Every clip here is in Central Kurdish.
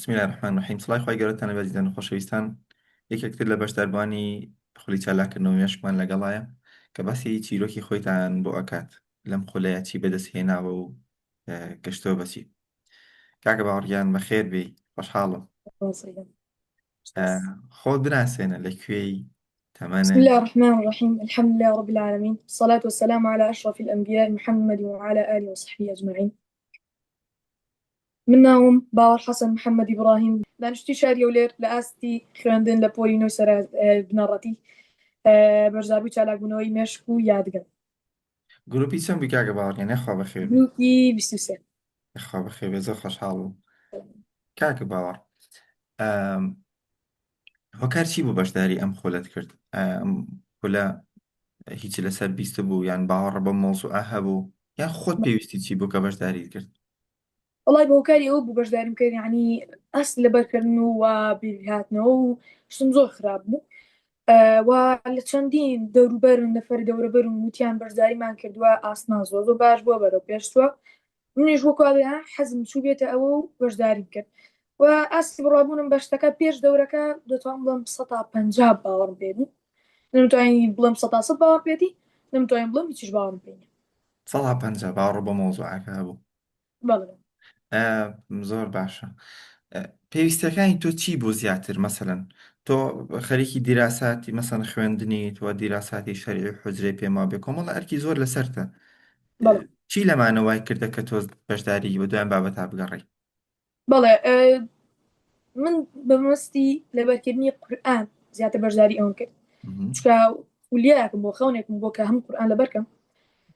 بسم اللە الرحمن الرحیم سڵای خوای گەورەتان لەبێ ئازیزان و خۆشەویستان یەکێک تر لە بەشداربووانی خولی چالاککردنەوەی مێشکمان لەگەڵایە کە باسی چیرۆکی خۆیتان بۆ ئەکات لەم خولەیە چی بەدەست هێناوە و گەشتەوە بەچی کاکە باوەڕگیان بەخێر بێی خۆشحاڵم خۆت بناسێنە لە کوێی بسم تەمەنت الله الرحمن الرحيم الحمد لله رب العالمين الصلاة والسلام على أشرف الأنبياء محمد وعلى آله وصحبه أجمعين من ناوم باوەڕ حەسەن محەمەد ئیبڕاهیم، دانیشتووی شاری هەولێر، لە ئاستی خوێندن لە پۆلی نۆی سەرا بنەڕەتی، بەشداربووی چالاکبوونەوەی مێشک و یادگەم. گروپی چەند بووی کاکە باوەڕ گیان یاخوا بەخێر بێی. گروپی 23. یاخوا بەخێر بێ زۆر خۆشحاڵ بووم کاکە باوەڕ. هۆکار چی بوو بەشداری ئەم خولەت کرد؟ ئەم خولە هیچ لەسەر بیست بوو یان باوەڕ بەم مەوزوعە هەبوو یان خۆت پێویستی چی بوو کە بەشداریت کرد؟ وەڵای بە هۆکاری ئەوە بوو بەشداریم کرد یعنی ئەست لەبەرکردن و وا بیرهاتنەوە و شتم زۆر خراپ بوو و لە چەندین دەوروبەرم نەفەر دەورەبەرم وتیان بەشداریمان کردووە ئاسمان زۆر زۆر باش بووە بەرەو پێشتووە منیش وەکو حەزم چوو بێتە ئەوە و بەشداریم کرد و ئاستی بڕوابوونم بە شتەکە پێش دەورەکە دەتوانم بڵێم 150 باوەڕم پێ بوو نەمتوانی بڵێم 100 باوەڕ پێتی نەمتوانی بڵێم هیچیش باوەڕم پێ نییە 150 باوەڕ بە مەوزوعەکە هەبوو بەڵێ زۆر باشە پێویستەکانی تۆ چی بوو زیاتر مەسەلەن تۆ خەریکی دیراساتی مەسەن خوێندنی تۆ دیراساتی شەرعی و حجرەی پێما بێ کۆمەڵە ئەرکی زۆر لەسەرتە بەڵێ چی لەمانە وای کردە کە تۆ بەشداری بە دوایان بابەتا بگەڕێی؟ بەڵێ من بە مەبەستی لەبەرکردنی قورئان زیاتر بەشداری ئەوم کرد چونکە خولیایەکم بۆ خەونێکم بۆ کە هەم قورئان لەبەرکەم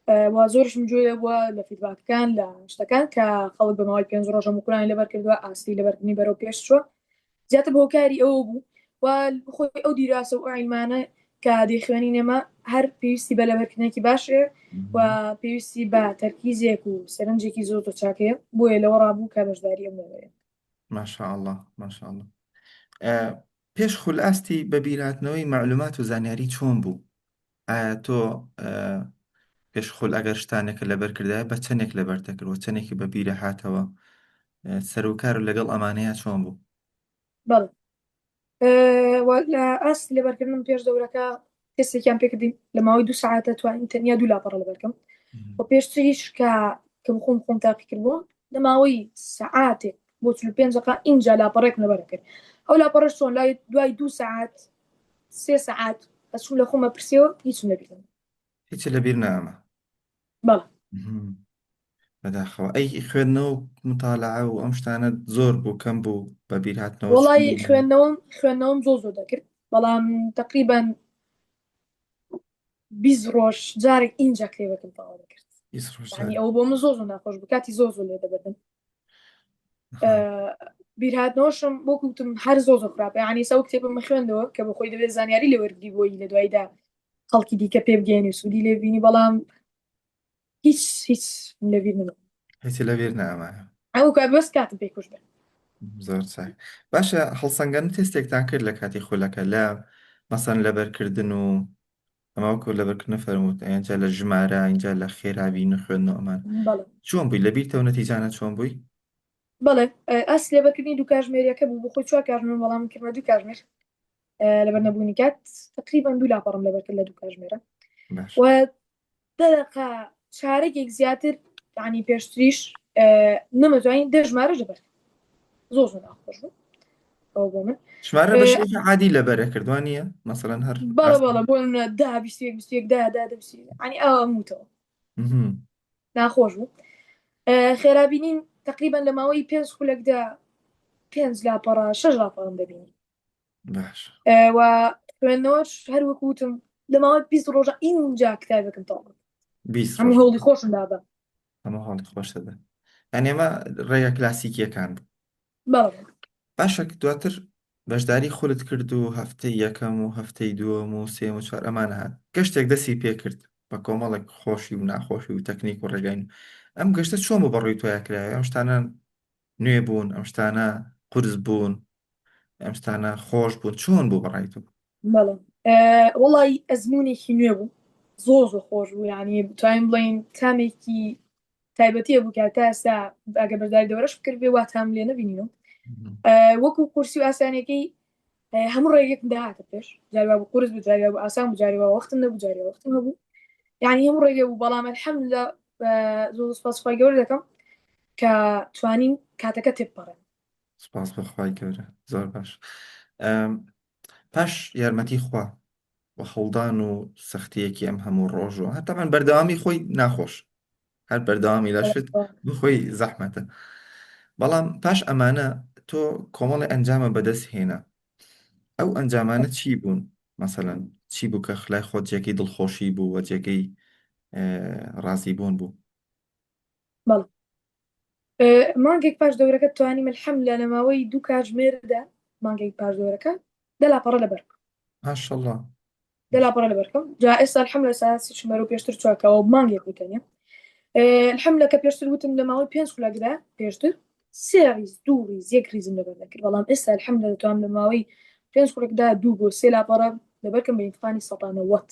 و زۆرشم گوێ بووە لە feedback ەکان لە شتەکان کە خەڵک بە ماوەی پێنج ڕۆژ هەموو قورئانی لەبەر کردووە ئاستی لەبەرکردنی بەرەو پێش چووە زیاتر بە هۆکاری ئەوە بوو و خۆی ئەو دیراسە و عیلمانە کە دەیخوێنین ئێمە هەر پێویستی بە لەبەرکردنێکی باش هەیە و پێویستی بە تەرکیزێک و سەرنجێکی زۆر زۆر چاک هەیە بۆیە لەوە ڕابوو کە بەشداری ئەم دەورەیە ماشاءاللە ماشاءاللە پێش خول ئاستی بەبیرهاتنەوەی مەعلومات و زانیاری چۆن بوو؟ ئایا تۆ پێش خول ئەگەر شتانێکە لەبەر کردایە بە چەندێک لەبەر دەکرد و چەندێکی بە بیرە هاتەوە سەرۆکار لەگەڵ ئەمانەیە چۆن بوو؟ بەڵێ لە ئاست لەبەرکردنم پێش دەورەکە تێستێکیان پێکردین لە ماوەی دوو ساعتە توانیم تەنیا دوو لاپەڕە لەبەرکەم و پێشتریش کە کە بخۆم خۆم تاقی کردبوو لە ماوەی سەعاتێک بۆ 45 دقە ئینجا لاپەڕێکم لەبەر کرد ئەو لاپەڕەش چۆن لای دوای دوو سەعات سێ سەعات ئەچوم لە خۆمە پرسیەوە هیچم لەبیر نەما. هیچ لەبیر نامە بەڵێ بەداخەوە ئەی خوێندنەوە و متالعە و ئەم شتانە زۆر بوو کەم بوو بە بیر هاتنەوە چۆن وەڵی بوو؟ خوێندنەوەم خوێندنەوەم زۆر زۆر دەکرد بەڵام تقریبا 20 ڕۆژ جارێک ئینجا کتێبەکەم تەواو دەکرد 20 ڕۆژ یعنی جارێک ئەوە بۆ من زۆر زۆر ناخۆش بوو کاتی زۆر زۆر لێ دەبردم بیرهاتنەوەشم بۆ کوتم هەر زۆر زۆر خراپە یعنی سەو کتێبم خوێندەوە کە بە خۆی دەبێت زانیاری لێ وەرگری بۆی لە دواییدا خەڵکی دیکە پێ بگەێنی و سوودی لێ بینی بەڵام هیچ هیچ لەبیر نەما هیچ لەبیر نامایە ئەو کات بەس کاتم پێ کوشت بێ زۆر چاک باشە هەڵسەنگاندن تێستێکتان کرد لە کاتی خولەکە لە مەسەن لەبەرکردن و ئەمە وەکو لەبەرکردن فەرمووت ئینجا لە ژمارە ئینجا لە خێرابین و خوێندنەوە ئەمان بەڵێ چۆن بووی لە بیرتەوە نەتیجانە چۆن بووی بەڵێ ئاست لەبەرکردنی دوو کاژمێریەکە بوو بۆ خۆی چوار کاژمێر بەڵام من کردمە دوو کاژمێر لەبەر نەبوونی کات تقریبا دوو لاپەڕم لەبەر کرد لە دوو کاژمێرە باش و دەقە چارەکێک زیاتر یعنی پێشتریش نەمەتوانی دە ژمارە لەبەر زۆر زۆر ناخۆش بوو ئەوە بۆ من ژمارە بە شێوەیەکی عادی لەبەرە کردوان نییە مەسەلەن هەر بەڵێ بەڵێ بۆ منە دا 21 21 دا دا دا 21 یعنی ئەوە موتەوە ناخۆش بوو خێرا بینین تقریبا لە ماوەی پێنج خولەکدا پێنج لاپەڕە شەش لاپەڕم دەبینی باش و خوێندنەوەش هەر وەکو وتم لە ماوەی 20 ڕۆژە ئینجا کتابێکم تەواو کرد 20 هەموو ڕۆژ هەوڵی خۆشم دابە هەموو هەوڵی خۆش دەدەن یعنی ئەمە ڕێگە کلاسیکیەکان بوو بەڵێ باشە دواتر بەشداری خولت کرد و هەفتەی یەکەم و هەفتەی دووەم و سێم و چوار ئەمانە هات گەشتێک دەستی پێکرد بە کۆمەڵێک خۆشی و ناخۆشی و تەکنیک و ڕێگای نوێ. ئەم گەشتە چۆن بوو بەڕووی تۆیا کرایە ئەم شتانە نوێ بوون ئەم شتانە قورس بوون ئەم شتانە خۆش بوون چۆن بوو بەڕای تۆ؟ بەڵێ وەڵی ئەزمونێکی نوێ بوو زۆر زۆر خۆش بوو یعنی بتوانین بڵێین تامێکی تایبەتیە بوو کە تا ئێستا ئەگەر بەشداری دەورەش بکردبێ وا تام لێ نەبینیوە. وەکو قورسی و ئاسانەکەی هەموو ڕێگەیەکم داهاتە پێش جاری وا بوو قورس بوو جاری وا بوو ئاسان بوو جاری وا وەختم نەبوو جاری وا وەختم هەبوو یعنی هەموو ڕێگە بوو بەڵام الحمدلله زۆر سپاس خوای گەورە دەکەم کە توانیم کاتەکە تێپەڕێن سپاس بۆ خوای گەورە زۆر باش پاش یارمەتی خوا و هەوڵدان و سەختیەکی ئەم هەموو ڕۆژ و هەتا من بەردەوامی خۆی ناخۆش هەر بەردەوامی لە شت بخۆی زەحمەتە بەڵام پاش ئەمانە تۆ کۆمەڵی ئەنجامە بەدەست هێنا ئەو ئەنجامانە چی بوون مەسەلەن چی بوو کە خلای خۆت جێگەی دڵخۆشی بوو و جێگەی ڕازی بوون بوو؟ بەڵێ مانگێک پاش دەورەکە توانیم الحمدلله لە ماوەی دوو کاتژمێردا مانگێک پاش دەورەکە دە لاپەڕە لەبەر بکەم. ماشاءاللە دە لاپەڕە لەبەر بکەم جا ئێستا الحمدلله ساسی بەرەو پێشتر چووە مانگێک بوو تەنیا الحمدلله کە پێشتر وتم لە ماوەی پێنج خولەکدا پێشتر سێ ڕیز دوو ڕیز یەک ڕیزم لەبەر دەکرد بەڵام ئێستا الحمدلله دەتوانم لە ماوەی پێنج خولەکدا دوو بۆ سێ لاپەڕە لەبەرکەم بە ئیتقانی سەتانەوەت.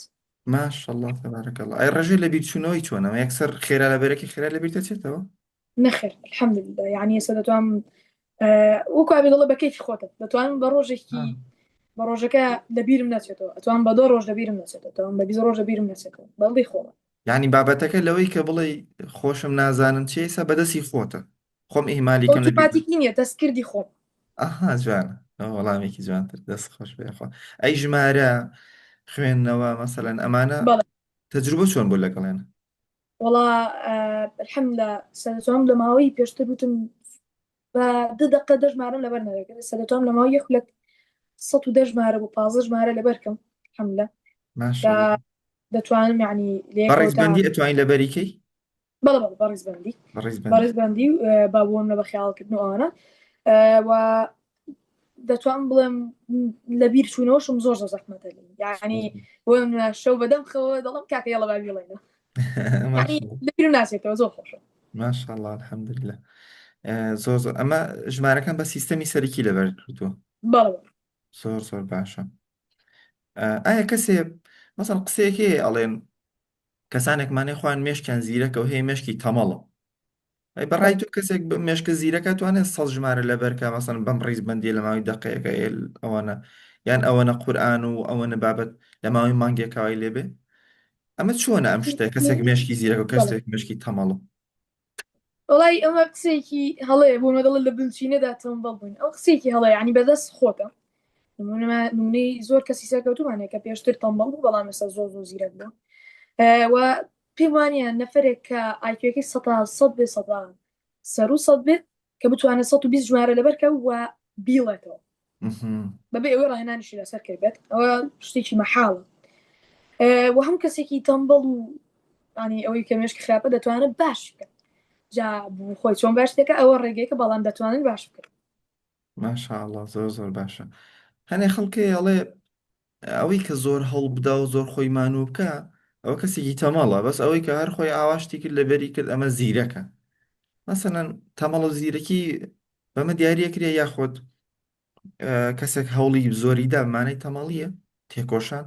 ماشاءاللە تبارک اللە ئەی ڕێژەی لەبیرچوونەوەی چۆنە ئەمە یەکسەر خێرا لەبەرەکی خێرا لەبیر دەچێتەوە؟ نەخێر الحمدلله یعنی ئێستا دەتوانم وەکو ئابێ دەڵێ بە کەیفی خۆتە دەتوانم بە ڕۆژێکی بە ڕۆژەکە لەبیرم نەچێتەوە ئەتوانم بە دو ڕۆژ لەبیرم نەچێتەوە ئەتوانم بە 20 ڕۆژ لەبیرم نەچێتەوە بەڵی خۆمە یعنی بابەتەکە لەوەی کە بڵێ خۆشم نازانم چی ئێستا بەدەستی خۆتە خۆم ئیهمالی کەم لەبیر ئۆتۆماتیکی نییە دەستکردی خۆم ئەها جوانە ئەوە وەڵامێکی جوانتر دەست خۆش بێ خۆ ئەی ژمارە خوێندنەوە مەسەلەن ئەمانە بەڵێ تەجروبە چۆن بوو لەگەڵیان وەڵا الحمدلله سەرەتام لە ماوەی پێشتر وتم بە دە دقە دە ژمارەم لەبەر نەدەکرد سەرەتام لە ماوەی یەک خولەک 110 ژمارە بۆ 15 ژمارە لەبەر کەم الحمدلله ماشاءالله دەتوانم یعنی بە ڕیزبەندی ئەتوانی لەبەری کەی بەڵێ بەڵێ بەڕیزبەندی بەڕیزبەندی با بۆم لە بەخیاڵکردن و ئەوانە و دەتوانم بڵێم لە بیر چوونەوەشم زۆر زۆر زەحمەتە لێ یعنی بۆ شەو بەدەم خەوە دەڵم کاکە یەڵە با بیڵێنەوە لە بیر ناچێتەوە زۆر خۆشە ماشاءالله الحمدلله زۆر زۆر ئەمە ژمارەکان بە سیستەمی سەرەکی لەبەر کردووە بەڵێ زۆر زۆر باشە ئایا کەسێ مەسەڵ قسەیەکی ئەڵێن کەسانێکمانەی خۆیان مێشکیان زیرەکە و هەیە مێشکی تەمەڵە ئەی بەڕای تۆ کەسێک بە مێشکە زیرەکە توانێت سەد ژمارە لەبەرکە مەسەن بەم ڕیزبندیە لە ماوەی دقەیەکە ئێل ئەوەنە یان ئەوەنە قورئان و ئەوەنە بابەت لە ماوەی مانگێکاوای لێبێ ئەمە چۆنە ئەم شتە کەسێک مێشکی زیرەکە و کەسێک مێشکی تەمەڵە وڵی ئەمە قسەیەکی هەڵەیە بۆ مەدەڵە لە بنچینەدا تەمبەڵ بووین ئەو قسەیەکی هەڵەیە ینی بەدەست خۆتە نمونەی زۆر کەسی سەرکەوتومان هەیە کە پێشتر تەمبەڵ بوو بەڵام ئێستا زۆر زۆر زیرەک بوو و پێم وانە نەفرێک کە IQ ەکەی سەدا سەد بێ سەدا سەر و سەد بێت کە بتوانێت 120 ژمارە لەبەرکە و بیڵێتەوە بەبێ ئەوەی ڕاهێنانیشی لەسەر کرد بێت ئەوە شتێکی مەحاڵە و هەم کەسێکی تەمبەڵ و ینی ئەوەی کە مێشکی خراپە دەتوانێت باش بکات جا خۆی چۆن باش دەکە ئەوە ڕێگەیەکە بەڵام دەتوانن باش بکەن ماشاءاللە زۆر زۆر باشە هەنێ خەڵکێ ئەڵێ ئەوەی کە زۆر هەوڵ بدا و زۆر خۆی مانوو بکە ئەوە کەسێکی تەمەڵە بەس ئەوەی کە هەر خۆی ئاواشتی کرد لەبەری کرد ئەمە زیرەکە مەسەلەن تەمەڵ و زیرەکی بەمە دیاریەکرێ یاخود کەسێک هەوڵی زۆریدا مانای تەمەڵیە تێکۆشان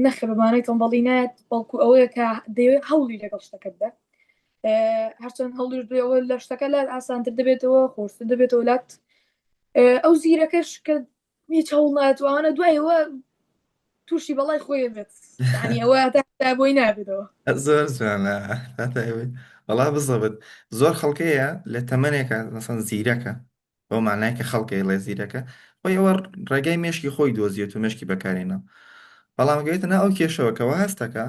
نەخێر بە مانای تەمبەڵی نایەت بەڵکو ئەوەیە کە دەیەوێت هەوڵی لەگەڵ شتەکە بدە هەرچەند هەوڵیش بێەوە لە شتەکە لات ئاسانتر دەبێتەوە خۆشتر دەبێتەوە لات ئەو زیرەکەش کە هیچ هەوڵ ناتوانە دوایەوە تووشی بەڵای خۆی بێت ینی ئەوە تا بۆی نابێتەوە زۆر جوانە وەڵا بزەبت زۆر خەڵکەیە لە تەمەنێکە مەسەن زیرەکە بەو مانای کە خەڵکە ئەیڵێ زیرەکە خۆی ئەوە ڕێگای مێشکی خۆی دۆزیێت و مێشکی بەکارێنە بەڵام گەێتە نا ئەو کێشەوە کەەوە هەستەکە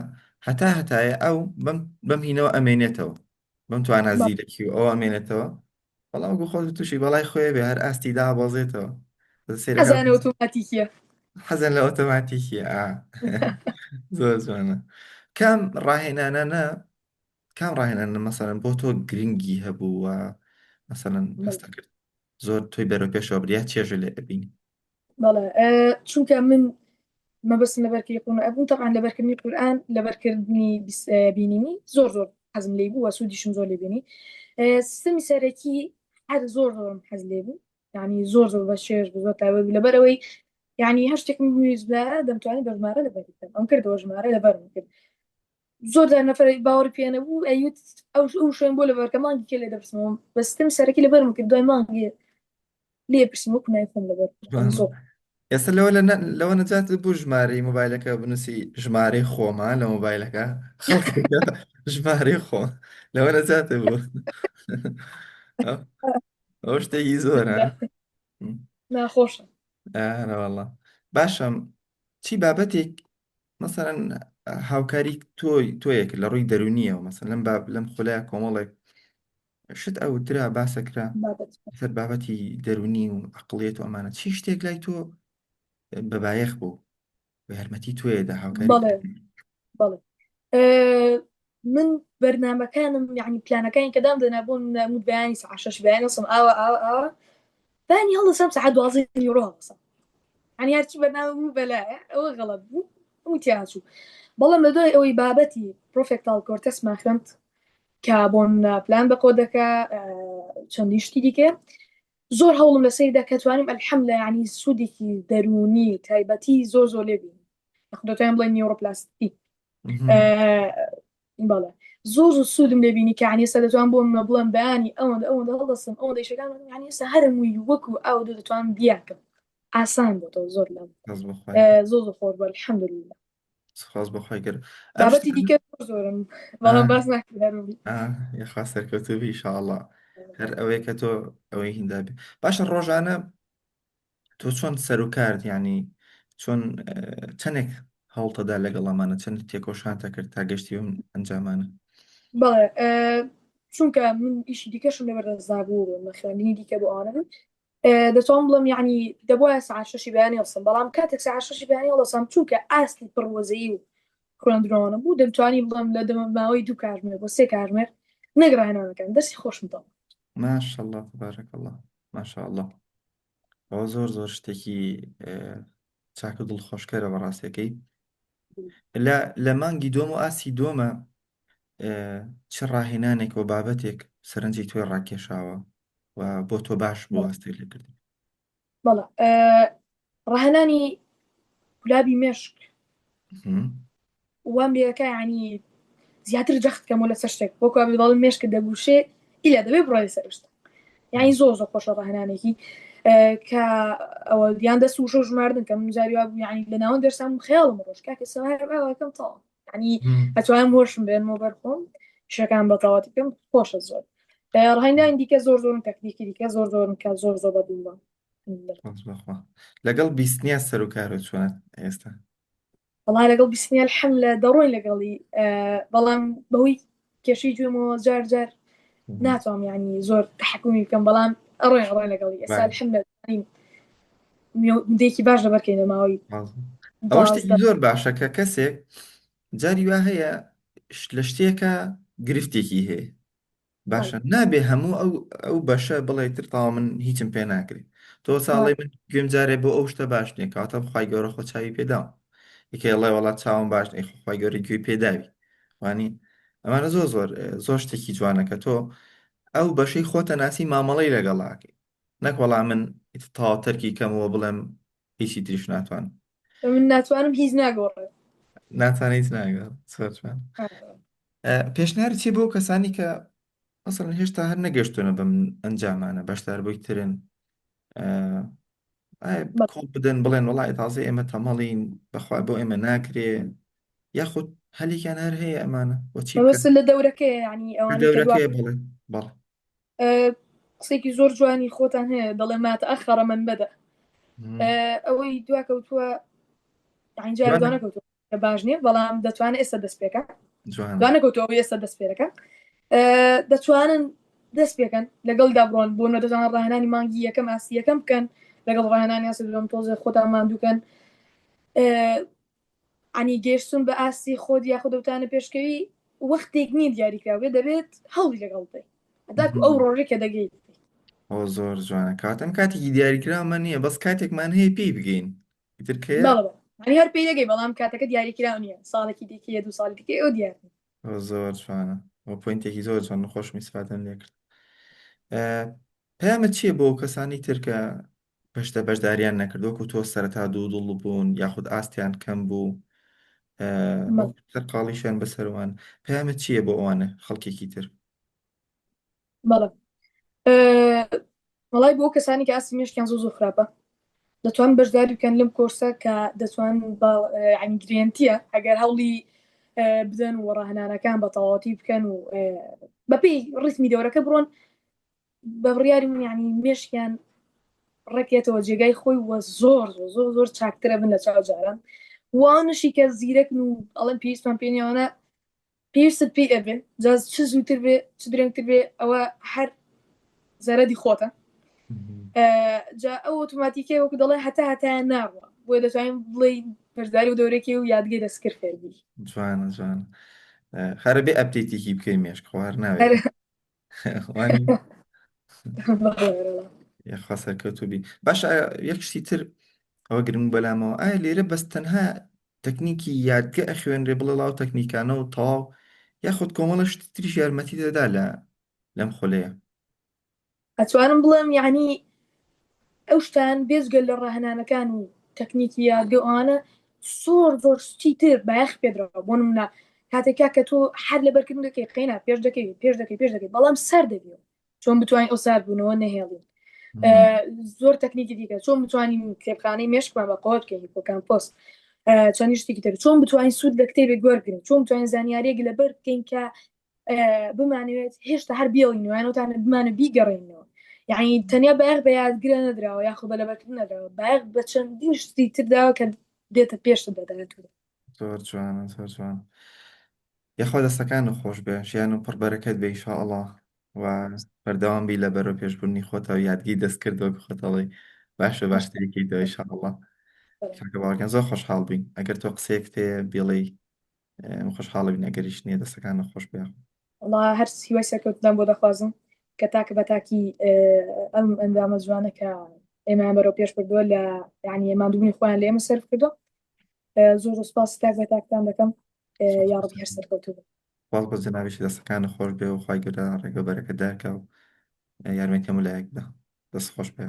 هەتا هەتایە ئەو بەم بەم هینەوە ئەمێنێتەوە بەم توانا زیرەکی و ئەوە ئەمێنێتەوە بەڵام وەکو خۆت تووشی بەڵای خۆی بێ هەر ئاستی دابەزێتەوە سەیرەکە حەزیان ئۆتۆماتیکیە حەزیان لە ئۆتۆماتیکیە ئا. زۆر جوانە کام ڕاهێنانانە کام ڕاهێنانە مەسەلەن بۆ تۆ گرنگی هەبوو و مەسەلەن هەستە کرد زۆر تۆی بەرەو پێشەوە بریا چێژە لێ ئەبینی بەڵێ چونکە من مەبەستم لەبەرکردنی قورئان ئەبوو تەبعەن لەبەرکردنی قورئان لەبەرکردنی بینینی زۆر زۆر حەزم لێی بوو و سوودیشم زۆر لێ بینی سیستەمی سەرەکی هەر زۆر زۆرم حەز لێ بوو یعنی زۆر زۆر بە چێژ بوو زۆر تایبەت بوو لەبەرئەوەی یعنی هەر شتێکم بویست دەمتوانی بە ژمارە لەبەری بکەم ئەم کردەوە ژمارە لەبەرم کرد زۆر جار نەفەر باوەڕی پێ نەبوو ئەیوت ئەو ئەو شوێن بۆ لەبەرکە مانگی کێ لێ دەپرسمەوە بە سیستەمی سەرەکی لەبەرم کرد دوای مانگێ. لێ پرسم وەکو ناوی خۆم لەبەر یعنی جوانە زۆر ئێستا لەوە لە لەوە نەجات بوو ژمارەی مۆبایلەکە بنووسی ژمارەی خۆمە لە مۆبایلەکە خەڵک ژمارەی خۆم لەوە نەجات بوو. ئەو شتێکی زۆرە. ناخۆشە. ئارە والله باشە چی بابەتێک مەسەرەن هاوکاری تۆی تۆیەک لە ڕووی دەرونیەوە مەسەن لەم باب لەم خولەیە کۆمەڵێک شت ئەوترا باسەکرا بابەت سەر بابەتی دەرونی و عقلیەت و ئەمانە چی شتێک لای تۆ بەبایەخ بوو و یارمەتی تۆیەدا هاوکاری بەڵێ بەڵێ من بەرنمەکانم یعنی پلانەکانی کە دام دەنا بۆ نمود بەیانی ساعت شەش بەیانی هەڵسم ئاوا ئاوا ئاوا بەیانی هەڵدەسام ساعت 12 نیوەڕۆ هەڵدەسام یعنی هەرچی بەرنامە بوو بەلایە ئەوە غەڵەت بوو هەموو تیاچوو بەڵام لە دوای ئەوەی بابەتی prefrontal cortex مان خوێند کە بۆن پلان بە کۆدەکە چەندین شتی دیکە زۆر هەوڵم لەسەریدا کە توانیم الحمد لله یعنی سوودێکی دەروونی تایبەتی زۆر زۆر لێ بینم دەتوانم بڵێن neuroplasticity بەڵێ زۆر زۆر سوودم لێ بینی کە یعنی ئێستا دەتوانم بۆ منە بڵێم بەیانی ئەوەندە ئەوەندە هەڵدەستم ئەوەندە ئیشەکان یعنی ئێستا هەرمووی وەکو ئاو دەتوانم بیانکەم ئاسان بۆتەوە زۆر لەم خواز بەخوای زۆر زۆر خۆش بوو الحمدلله خواز بەخوای گەر ئەم بابەتی شتانە دیکە زۆر زۆرم بەڵام آه، باس ناکرێت هەرمووی آه، یاخوا سەرکەوتوو بی ئینشاءاللە هەر ئەوەیە کە تۆ ئەوەی هیندا بێ باشە ڕۆژانە تۆ چۆن سەرکارت یعنی چۆن چەندێک هەوڵتەدا لەگەڵ ئەمانە چەند تێکۆشانتە کرد تا گەشتی بەم ئەنجامانە؟ بەڵێ چونکە من ئیشی دیکەشم لەبەردەستدا بوو من خوێندنی دیکە بۆ ئەوانە بوو دەتوانم بڵێم یعنی دەبوایە سەعات شەشی بەیانی هەڵسم بەڵام کاتێک سەعات شەشی بەیانی هەڵدەسام چونکە ئاستی پڕوەزەیی و خوێندنەوەنە بوو دەمتوانی بڵێم لە دەمە ماوەی دوو کاتژمێر بۆ سێ کاتژمێر نەک ڕاهێنانەکان دەرسی خۆشم دەڵێم. ماشاءاللە تبارک اللە ماشاءاللە ئەوە زۆر زۆر شتێکی چاک و دڵخۆشکەرە بەڕاستەکەی لە لە مانگی دووەم و ئاستی دووەمە چ ڕاهێنانێک و بابەتێک سەرنجی تۆی ڕاکێشاوە و بۆ تۆ باش بوو هەستی لێکردن؟ بەڵێ ڕاهێنانی قولابی مێشک وام لێەکە ینی زیاتر جەخت کەمەوە لەسەر شتێک وەکو ئەبێ بەڵێ مێشکت دەگوشێ ئیلا دەبێ بڕۆی سەر شتە یعنی زۆر زۆر خۆشە ڕاهێنانێکی کە ئەوە یان دەست وشە ژماردن کە من جاری وا بوو یعنی لە ناوەند دەرسام خەیاڵم ڕۆژ کاکە سەوارەکەم تەواو یعنی ئەتوانم هۆشم بێنمەوە بەر خۆم شەکان بە تەواوەتی بکەم خۆشە زۆر ڕاهێنانی دیکە زۆر زۆرن تەکنیکی دیکە زۆر زۆرن کە زۆر زۆر بەدڵمە. بەخوا لەگەڵ بیستنیا سەر و کارە چۆنە ئێستا؟ وەڵا لەگەڵ بیستنیا الحمد لله دەڕۆین لەگەڵی بەڵام بەهۆی کێشەی گوێمەوە جار جار ناتوانم یعنی زۆر تحکمی بکەم بەڵام ئەڕۆین ئەڕۆین لەگەڵی ئێستا الحمد لله مدەیەکی باش لەبەرکەین لە ماوەی ئەوە شتێکی زۆر باشە کە کەسێک جاری وا هەیە لە شتێکە گرفتێکی هەیە باشە نابێ هەموو ئەو ئەو بەشە بڵێ تر تاوا من هیچم پێ ناکرێت تۆ ساڵی من گوێم جارێ بۆ ئەو شتە باش نییە کاتە بخوای گەورە خۆ چاوی پێداوم یەکێ ئەڵێ وەڵا چاوم باش نییە خۆ خوای گەورە گوێی پێداوی وانی ئەمانە زۆر زۆر زۆر شتێکی جوانە کە تۆ ئەو بەشەی خۆتە ناسی مامەڵەی لەگەڵاکەی نەک وەڵا من ئیتر تەواو تەرکی کەمەوە بڵێم هیچی تریش ناتوانم. من ناتوانم هیچ ناگۆڕێ. ناتوانێت هیچ ناگۆڕێ زۆر جوان. پێشنیاری چی بۆ کەسانی کە مەسەڵەن هێشتا هەر نەگەشتونە بەم ئەنجامانە بەشداربووی ترن کۆڵ بدەن بڵێن وڵی تازە ئێمە تەمەڵین بەخوا بۆ ئێمە ناکرێ یاخود هەلێکیان هەر هەیە ئەمانە بۆچی بکەن لە دەورەکەی ینی ئەوانەی کە دەورەکەی بڵێ بەڵێ قسێکی زۆر جوانی خۆتان هەیە دەڵێ ما تأخر من بدأ ئەوەی دوا کەوتووە جار دوا نەکەوتووە کە باش نییە بەڵام دەتوانێت ئێستا دەست پێکە دوا نەکەوتووە ئەوەی ئێستا دەست پێ دەکە دەتوانن دەست پێکەن لەگەڵدا بڕۆن بۆ نە دەتوانن ڕاهێنانی مانگی یەکەم ئاستی یەکەم بکەن لەگەڵ ڕاهێنانی ئاستی دووەم تۆزێ خۆتان ماندووکەن عنی گەشتن بە ئاستی خۆت یاخود دەوتانە پێشکەوی وەختێک نییە دیاریکراو بێت دەبێت هەوڵی لەگەڵ بدەیت هەتاکو ئەو ڕۆژەی کە دەگەیت ئەوە زۆر جوانە کاتم کاتێکی دیاریکراومان نییە بەس کاتێکمان هەیە پێی بگەین ئیتر کەیە بەڵێ بەڵێ یعنی هەر پێی دەگەی بەڵام کاتەکە دیاریکراو نییە ساڵێکی دیکەیە دوو ساڵی دیکەیە ئەو دیار نییە ئەوە زۆر جوانە ئەوە point ێکی زۆر جوان خۆشم ئیسفادەم لێ کرد پەیامت چییە بۆ کەسانی تر کە پشتە بەشداریان نەکرد وەکو تۆ سەرەتا دوودڵ بوون یاخود ئاستیان کەم بوو وەکو سەرقاڵیشیان بەسەروان پەیامت چییە بۆ ئەوانە خەڵکێکی تر؟ بەڵێ. وەڵای بۆ کەسانی کە ئاستی مێشکیان زۆر زۆر خراپە دەتوان بەشداری بکەن لەم کۆرسە کە دەتوان ینی گرێنتیە ئەگەر هەوڵی بدەن و ڕاهێنانەکان بە تەواوەتی بکەن و بەپێی ڕیتمی دەورەکە بڕۆن بە بڕیاری من ینی مێشکیان ڕێکێتەوە جێگای خۆی وە زۆر زۆر زۆر زۆر چاکترە بن لە چاو جاران وانشی کە زیرەکن و ئەڵێن پێویستمان پێنیوانە پێویستت پێی ئەبێ جا چ زووتر بێ چ درەنگتر بێ ئەوە هەر زەرەدی خۆتە جا ئەو ئۆتۆماتیکە وەکو دەڵێ هەتا هەتایە ناڕوە بۆیە دەتوانین بڵێ بەشداری و دەورێکی و یادگەی دەستکرد فێربی جوانە جوانە خەرە بێ update ێکی بکەی مێشک خوار ناوێت وانی یاخوا سەرکەوتوو بی باشە یەک شتی تر ئەوە گرنگ بەلامەوە ئایا لێرە بەس تەنها تەکنیکی یادگە ئەخوێنرێ بڵێ ڵاو تەکنیکانە و تەواو یاخود کۆمەڵە شتی تریش یارمەتی دەدا لە لەم خولەیە؟ ئەتوانم بڵێم یعنی ئەو شتان بێجگە لە ڕاهێنانەکان و تەکنیکی یادگە ئەوانە زۆر زۆر شتی تر بایەخ پێدراوە بۆ نمونە کاتێکا کە تۆ هەر لەبەرکردن دەکەی قەینا پێش دەکەی پێش دەکەی پێش دەکەی بەڵام سەر دەبیەوە چۆن بتوانین ئەو ساردبوونەوە نەهێڵین زۆر تەکنیکی دیکە چۆن بتوانین کتێبخانەی مێشکمان بە قوت بکەین hippocampus چەند شتێکی تر چۆن بتوانین سوود لە کتێبێک وەرگین چۆن بتوانین زانیاریەک لەبەر بکەین کە بمانەوێت هێشتا هەر بێڵینەوەیانەوەتان بمانە بیگەڕێنەوە یعنی تەنیا بایەخ بە یادگرە نەدراوە یاخۆ بە لەبەرکردن نەدراوە بایەخ بە چەندین شتی ترداوە کە دێتە پێشت دەداتوە زۆر جوانە زۆر جوان یاخوا دەستەکانت خۆش بێ ژیان و پڕ بەرەکەت بێ ئیشاڵڵا و بەردەوام بی لە بەرەو پێشبردنی خۆتا و یادگەی دەستکرد وەک خۆت ئەڵێی باشە باشتری کەیتەوە ئیشاڵڵا کاکە باوەڕگیان زۆر خۆشحاڵ بووین ئەگەر تۆ قسەیەکت هەیە بیڵێی ئێمە خۆشحاڵ بین ئەگەریش نییە دەستەکانت خۆش بێ وەڵا هەر هیوای سەرکەوتنتان بۆ دەخوازم کە تاکە بە تاکی ئەم ئەندامە جوانە کە ئێمەیان بەرەو پێش بردووە لە یعنی ماندووبوونی خۆیان لە ئێمە سەرف کردووە زۆر زۆر سپاس تاک بە تاکتان دەکەم یاڕەبی هەر سەرکەوتوو بن. سپاس بۆ جەنابیشت دەستەکانت خۆش بێ و خوای گەورە ڕێگە بەرەکەتدار کا و یارمەتی هەموو لایەک بدا دەست خۆش بێ.